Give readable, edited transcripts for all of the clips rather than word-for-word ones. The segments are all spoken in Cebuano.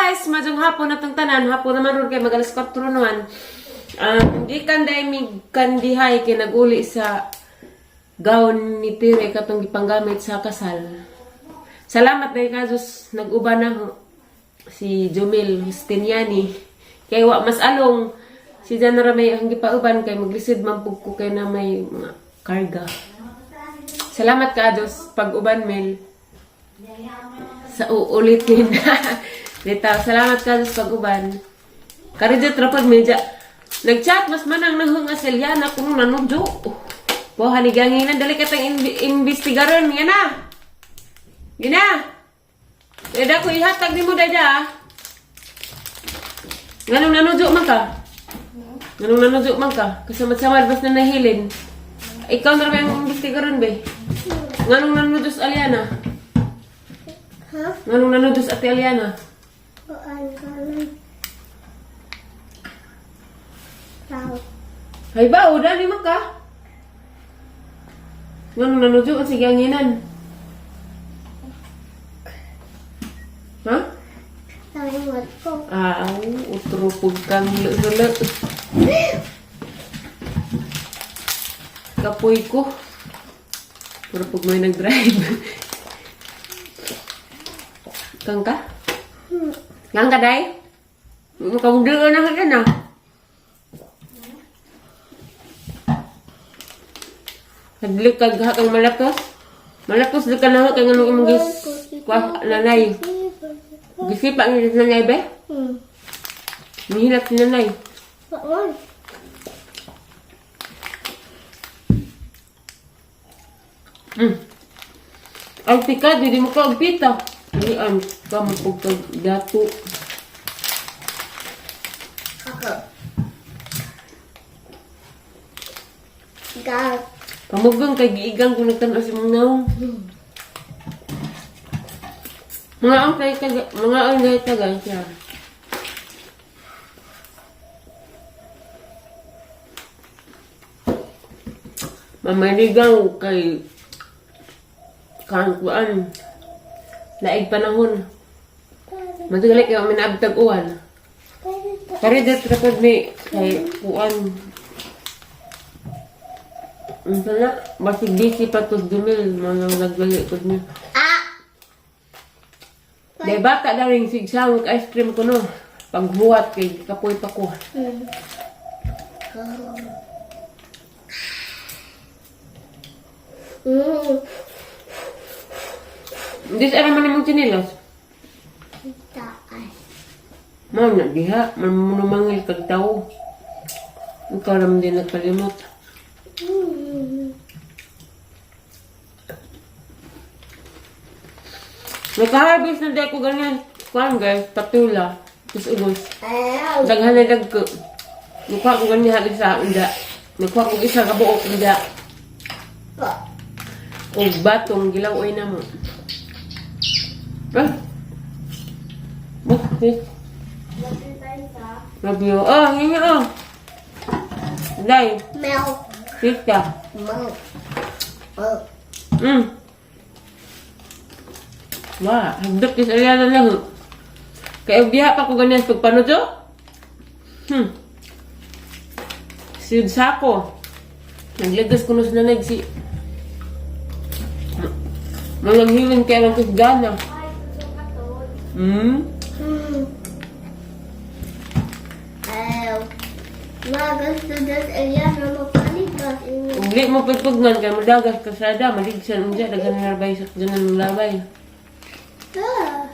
Guys, madyong hapon na tong tanan. Hapon naman ron kay mag alas 4 naman. Gikan dahil mi kandihay kay naguli sa gown ni Tire katong gipanggamit sa kasal. Salamat dahil ka Diyos, nag-uban na ho si Jumil Justiniani. Kay wa mas along si Jan may ang gipauban kay maglisod man pug ko kay na may mga karga. Salamat ka Diyos pag-uban Mel. Sa uulitin. Litaw, salamat ka Diyos pag-uban. Karidyo trapag medya. Nag-chat mas manang nahong aselyana kung nanudyo. Po haniganginan dali ka tang imbestigaron yan na. Yan na. Eda ko ihatag nimo dada. Nganong nanudyo man ka? Nganong nanudyo man ka? Kasamad-samad bas na nahilin. Ikaw na rin ang imbestigaron be. Nganong nanudyo sa Aliana? Ha? Nganong nanudyo sa Ate Aliana? Kuan ka lang. Tao. Hay ba, o dali man ka? Nganong nanudyo ang sige anginan? Ha? Tawad ko. Aw, utro pug kang lulo. Kapoy ko. Puro pug may nag-drive. Kang ka? Kang ka, day? Kamudil ka na ka na. Hadlik kag kang malakos. Malakos di ka na kay nganong imong gis kwa nanay. Gisipa ni nanay be? Nihilak si nanay. Kuan. Ang tika, di mo ka og pita. Di ang ka mo pug kag dato. Ako. Gag. Pamugang kay giigang kung nagtan-aw sa imong naong. Mga ang kay taga, mga ang kay taga siya. Mamaligaw kay kangkuan. Laig panahon. Matagal kayo minabtag uwan. Pero dito kapag may kay kuan. Unsa na? Basig busy pa to dumil mga nagdali ko niya. Ah! Dahil bata na rin sigsang ice cream ko no. Pagbuhat kay kapoy pa ko. Hindi sa naman namang chinilas. Taas. Ma'am na diha, manumangil kag tao. Ikaw naman din nagkalimot. Nakaharvest na dahil ko ganyan. Kuan guys, patula. Tapos ubos. Ayaw. Daghan na dagko. Nakuha ko ganyan halos sa unda. Nakuha ko isa ka buok unda. Og batong gilaw oy na mo. Ah. Bakit? Love you. Oh, yun yun, oh. Day, Milk. pizza. Milk. Milk. Wah, hagdok is Ariana lang. Kaya diha pa ko ganyan pagpanood. Siyud sako. Naglagas ko na sa nanay si Malang hiling kaya lang gana. Ayaw. Magas na das Eliana mapalikas. Ugli mo pagpugnan kay madagas kasada maligsan unja daghan na labay sa dyan ng labay. Ah.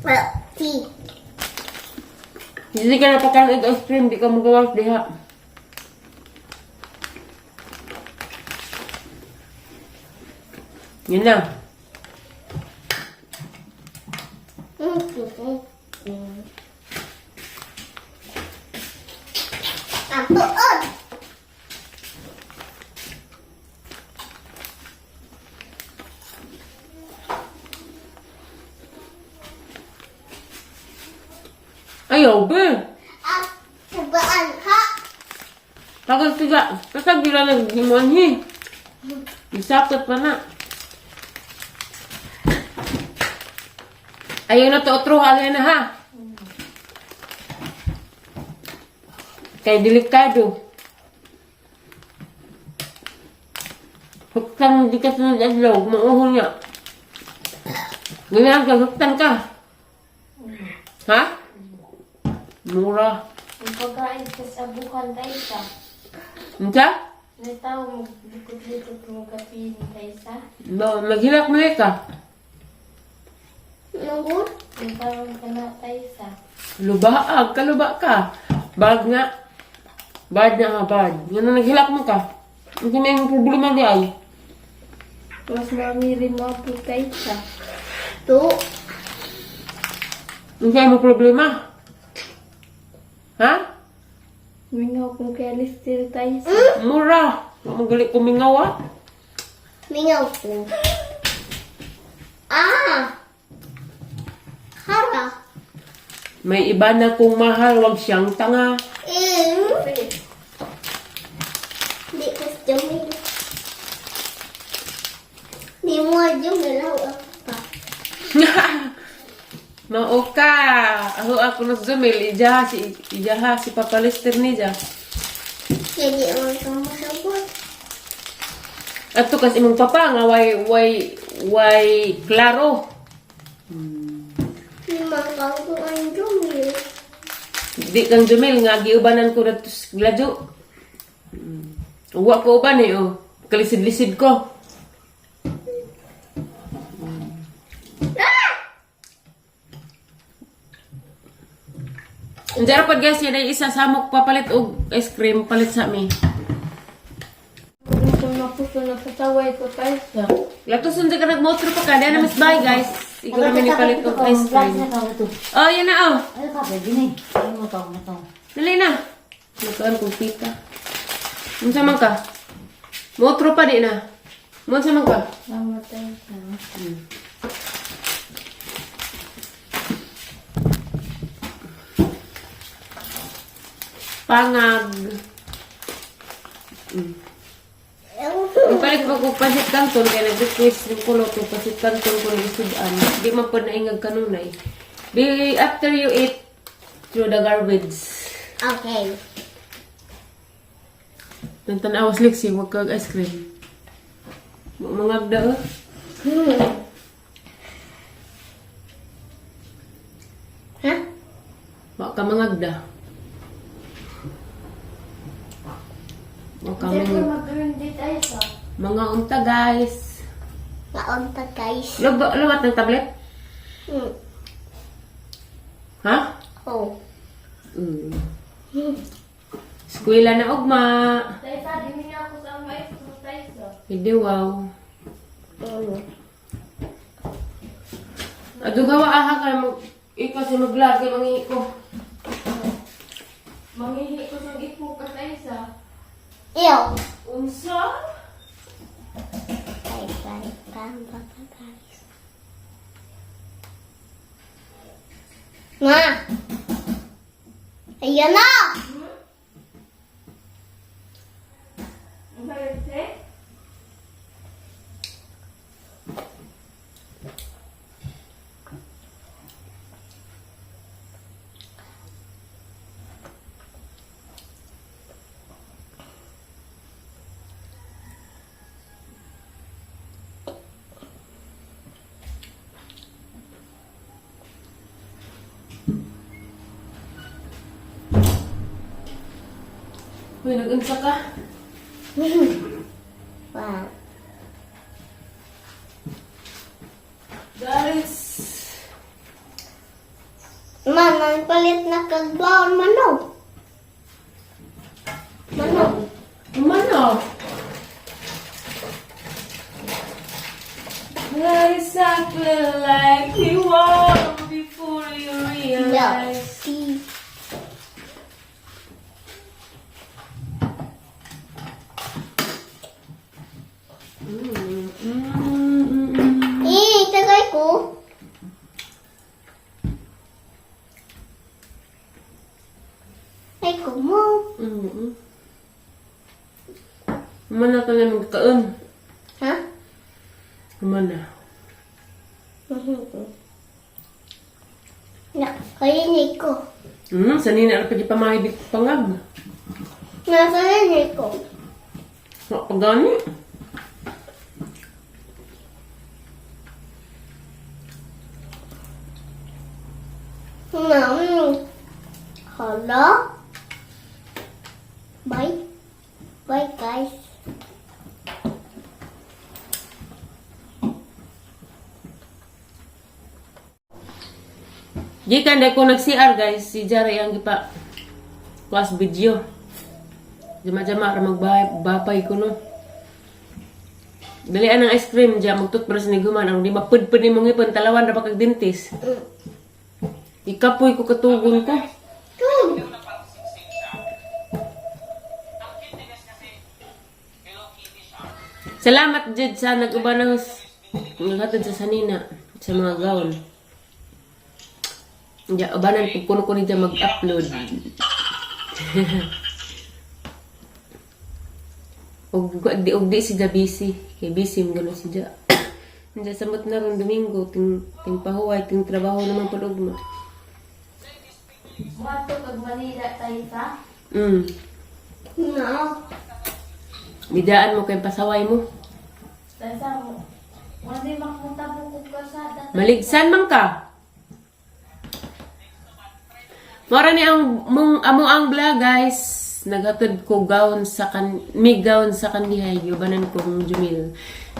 Well, tea. Hindi ka napakain og ice cream, di ka magawas diha. Yun na. Ang tuod! Ayaw, be! Ang sabaan, ha? Tagal tiga. Kasag bila naghimuan hi. Isakot pa na. Ayaw na to otro, alay na ha. Kay delikado. Huktan di ka sunod adlaw, mauho niya. Ganyan ka, huktan ka. Ha? Mura. Ang pagkain ka sa bukan tayo. Unsa? May tao maglikot-likot mga tayo. No, maghilak mo ka. Nunggut. May tao ka na tayo. Lubaag, kaluba ka. Bad nga. Bad nga nga, bad. Yan ang naghilak mo ka. Hindi na yung problema di ay. Mas marami rin mga po tayo. Tu. Hindi mo problema. Ha? Mingaw kung kaya listir tayo. Mura. Magaling kumingaw ah. Mingaw ko. Ah! Hara. May iba na kung mahal, wag siyang tanga. Eh. Di ko jumil. Di mo jumil ako pa. Mao ka. Ako ako na zumil. Ijaha si, ijaha si Papa Lester niya. Kaya di man ka masabot. Ato kasi imong papa nga way way way klaro. Di man ka ko ang jumil. Di kang Jumil nga giubanan ko na gladyo. Uwa ko uban eh oh. Kalisid-lisid ko. Ang jarapod guys, yan ay isa samok papalit og ice cream palit sa mi. Kung napuso na pataway ko tayo. Latuson di ka nagmotro pa ka. Di na mas bye guys. Ikaw namin ipalit og ice cream. Oh, yan na oh. Dali na. Nagkaan kong pita. Unsa man ka? Motro pa di na. Unsa man ka? Mama tayo. Pangag. Ipalit ko kung pasit kanton kay nag-request yung kulot kung pasit kanton ko ng sudan. Di man po naingag kanunay. Be after you eat through the garbage. Okay. Nang tanawas liksi, wag kag ice cream. Mangagda oh. Ha? Wa ka mangagda. Wa ka Hindi ko mga, mag-earn di tayo. mga unta guys. Kaunta guys. Lubat ng tablet? Ha? Oh. Eskwela na ugma. Tayo, di niya ako sa maestro tayo. Hindi wow. Adugawa aha kay mag ikaw sa mag-vlog kay mangihi ko. Manghihi ko sa ipo ka tayo. Ew. Unsa? Bye bye. Bye bye guys. Ma. Ayan na. Uy, nag-unsa ka? Wow. Guys. Ma, nagpalit na kagbaon manok. Manok. Manok. Not exactly like you were before you No. realize. See. Eh, tagay ko. Ay, kumo. Humana ka na magkaon. Ha? Humana. Kalinig ko. Sanina ra pa pamahibik pangag. Nasa linig ko. Wa pa gani. Na, Hello? Bye. Bye, guys. Gikan dai ko nag-CR, guys, si Jara ang gipa class video. Jama-jama ra magbapay ko no. Dali ang ice cream diya magtoothbrush ni guman ang di mapudpud ni mong ipon talawan ra pa kag dentist. Ikapoy ko katugon ko. Two. Salamat jud sa nag-uban ng naghatod sa sanina sa mga gown. Diya, ubanan pag kuno ko ni diya mag-upload. Og di si Ja busy. Kay busy mo gano'n si Ja. Diya samot na ron Domingo, ting, ting pahuway, ting trabaho naman pud ugma. Muadto kag Manila tayo sa. No. Bidaan mo kay pasaway mo. Tayo sa mo. Wala makmunta po kog kasada. Maligsan man ka. Mora ni ang mong amo ang vlog, guys. Naghatod ko gown sa kan may gown sa kandihay giubanan kong Jumil.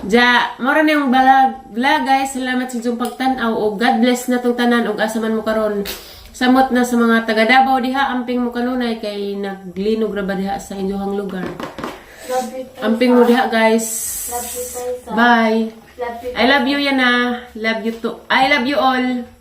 Ja, mora ni ang vlog, vlog guys. Salamat sa inyong pagtan-aw og God bless na tong tanan og asa man mo karon. Samot na sa mga taga Davao diha amping mo kanunay kay naglinog ra ba diha sa inyong lugar. Love you tayo. Amping mo diha, guys. Love you tayo sa. Bye. Love you. I love you, Yana. Love you too. I love you all.